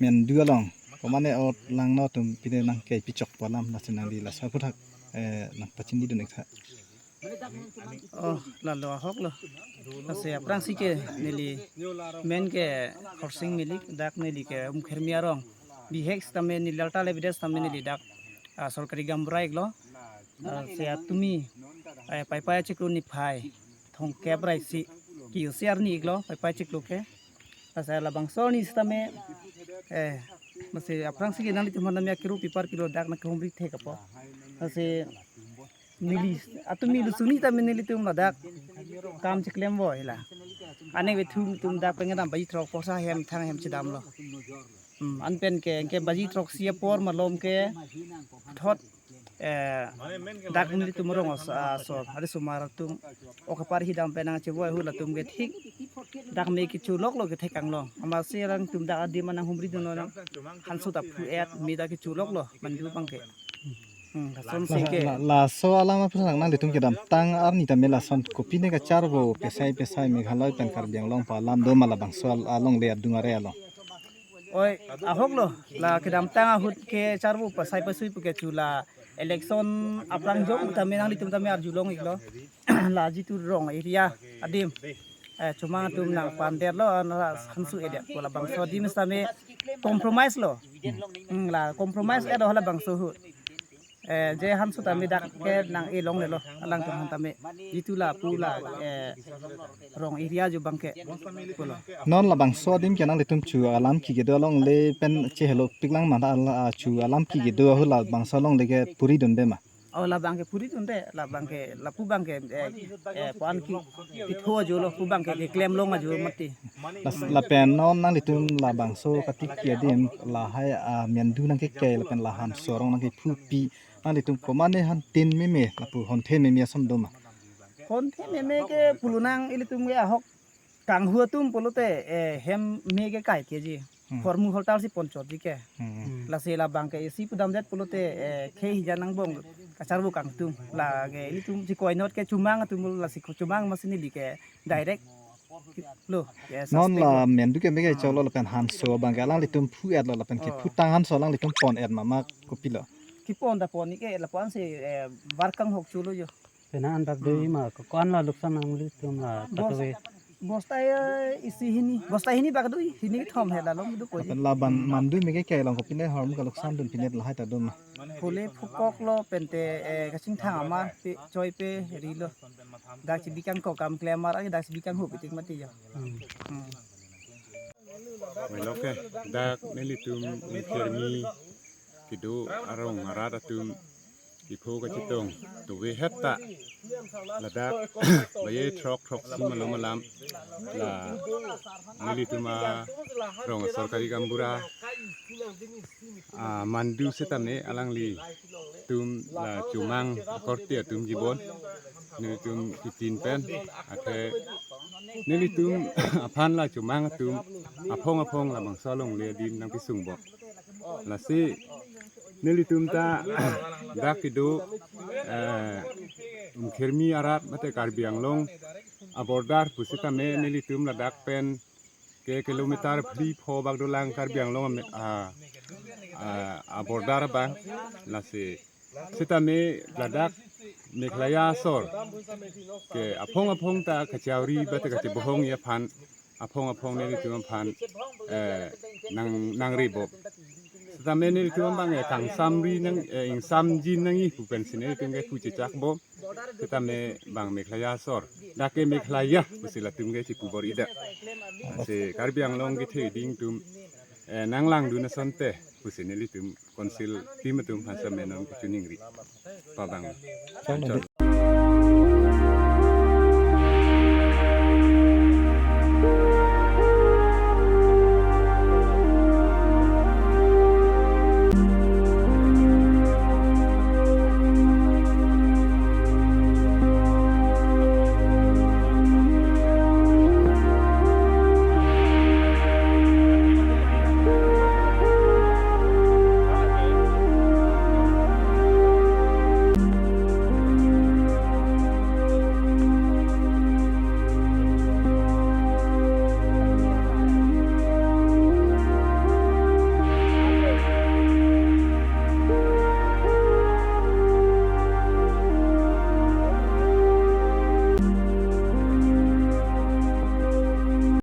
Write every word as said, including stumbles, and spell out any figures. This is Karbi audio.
Mendu along komatne ot langno atum pine nangkei pichok pu alam, lasi nangli laso aphuthak, eh, nangpachinidun ik tha. Oh, lalo ahok lo. Lasi aphrangsi ke neli men ke Khorsing Milik, dak neli ke Umkhermi arong. Bihek sitame neli alta le bides sitame neli dak, ah, sorkari gaonbura iklo. Ah, se atumi, eh, Paipai achiklo niphai thomkep ra isi, ke-ose arni iklo Paipai achiklo ke. Lasi labangso arni sitame, eh, lasi aphrangsi ke nanglitum aphan tame akiro pipar kilo dak nangkehumri thek apot. Lasi neli, atumi lusuni tame nelitum ladak kam chiklempo hela. Anke ilitum dak pengen dam baji throk posa hem thang hem chedamlo. Hmm, anpen ke, ke baji throksi apor malom ke thot, eh, dak nelitum rong as-, asor, hari sumar atum, ok apar hidam penang chevoi hula atum ke thik dak me kechulok lo kethek anglong. Amatsi alangtum dak adim ananghumridun lonang, hanso ta phu-et me dak kechulok lo, Mendu abang ke. Hmm, lason si ke. La, la, laso alam aphrang nanglitum kedamtang arni tame lason kopine kacharvo pesai pesai Meghalaya pen Karbi Anglong pu alam do ma labangso al-, alongle adung are along? Oi, ahok lo, la kedamtang ahut kacharvo pesai pesui pu ke chu la election aphrang jong tame nanglitum tame arjulong iklo. La jitu rong area adim, eh, chomang atum nangpandetlo, na hanso area pu labangso adim sitame compromise lo. Hmm, la compromise et ho labangso ahut. Eh, je hanso tame dak ke nang-e longlelo, alangtum aphan tame. Jitu lapu la, eh, rong area jo abang ke pulo. Non labangso adim ke nanglitum chu alam kedo alongle pen chehelo piklang ma, la, la, chu alam kedo ahut labangso alongle ke puridunde ma? Oh, labang ke puridunde, labang ke, lapu abang ke, eh, eh, puan ki, pitho ajo lo, pu abang ke, keklem long ajo mati. Las-, lapen non nanglitum labangso katik ke adim lahai, ah, Mendu nangkekei lapen la hanso arong nangkephupi, nanglitum komatne hanthin meme lapu honthe meme ason do ma? Honthe meme ke pulonang ilitum ke ahok kanghu atum pulote, eh, hem me ke kai keji. Hmm. Hormu hortal si ponchotji ke. Hmm. Lasi labang ke isi pudamdet pulote, eh, khei hija nangbong kacharvo kangtung. La ke ilitum si koinot ke chomang atum lasi ko chomang amatsi neli ke direct lo. Ke non suspect la lo. Mendu ke me ke cholo lapen hanso abang ke alanglitum phu-etlo lapen ke, oh, phutang hanso alanglitum pon-et ma ma kopilo? Kepon ta pon-ik ke lapu-an si, eh, bar kanghok cholo jo. Penang andak dei ma, ko-an la luksan nanglitum la Bos-, katobe? Bosta, eh, isi hini, bosta hini bak dui, hini thom hela long do ko. Lapen labang Mendu me kekei along kopine hormu kaluksan dun pine lahai ta do ma? Phule phukok lo pente, eh, kachingthang amar pe, choi pe rilo. Dak chibikang ko kam klemar agi dak chibikang hu pitik mati jo. Hmm. Hmm. Melo ke dak nelitum Umkhermi kedo arong arat atum kepho kachetong tobe het ta ladak baje throk throksi malom alam la nelitum arong sorkari gaonbura, ah, Mendu setame alanglitum la chomang akorte atum jibon nelitum kitin pen, athe nelitum aphan la chomang atum aphong aphong labangso alongle adim nangkesung bom. Lasi nelitum ta dak kedo, eh, Umkhermi arat mate Karbi Anglong a-border pusitame nelitum ladak pen ke kilometer phli pho bak dolang Karbi Anglong ame-, ah, ah, a-border abang. Lasi setame ladak Meghalaya asor ke aphong aphong ta kachauri bate kachebohong aphan aphong aphong nelitum aphan, eh, nang, nangri bom. Setame nelitum abang, eh, kangsamri nang, eh, ingsamjin nangji pu pensi nelitum ke pu chechak bom. Setame bang Meghalaya asor, dak ke Meghalaya pusi latum ke chipu bor-i dak. Lasi Karbi Anglong kethe ding atum, eh, nanglangdun asonte pusi nelitum council team atum aphan setame non kachiningri. Pabang. Chalo.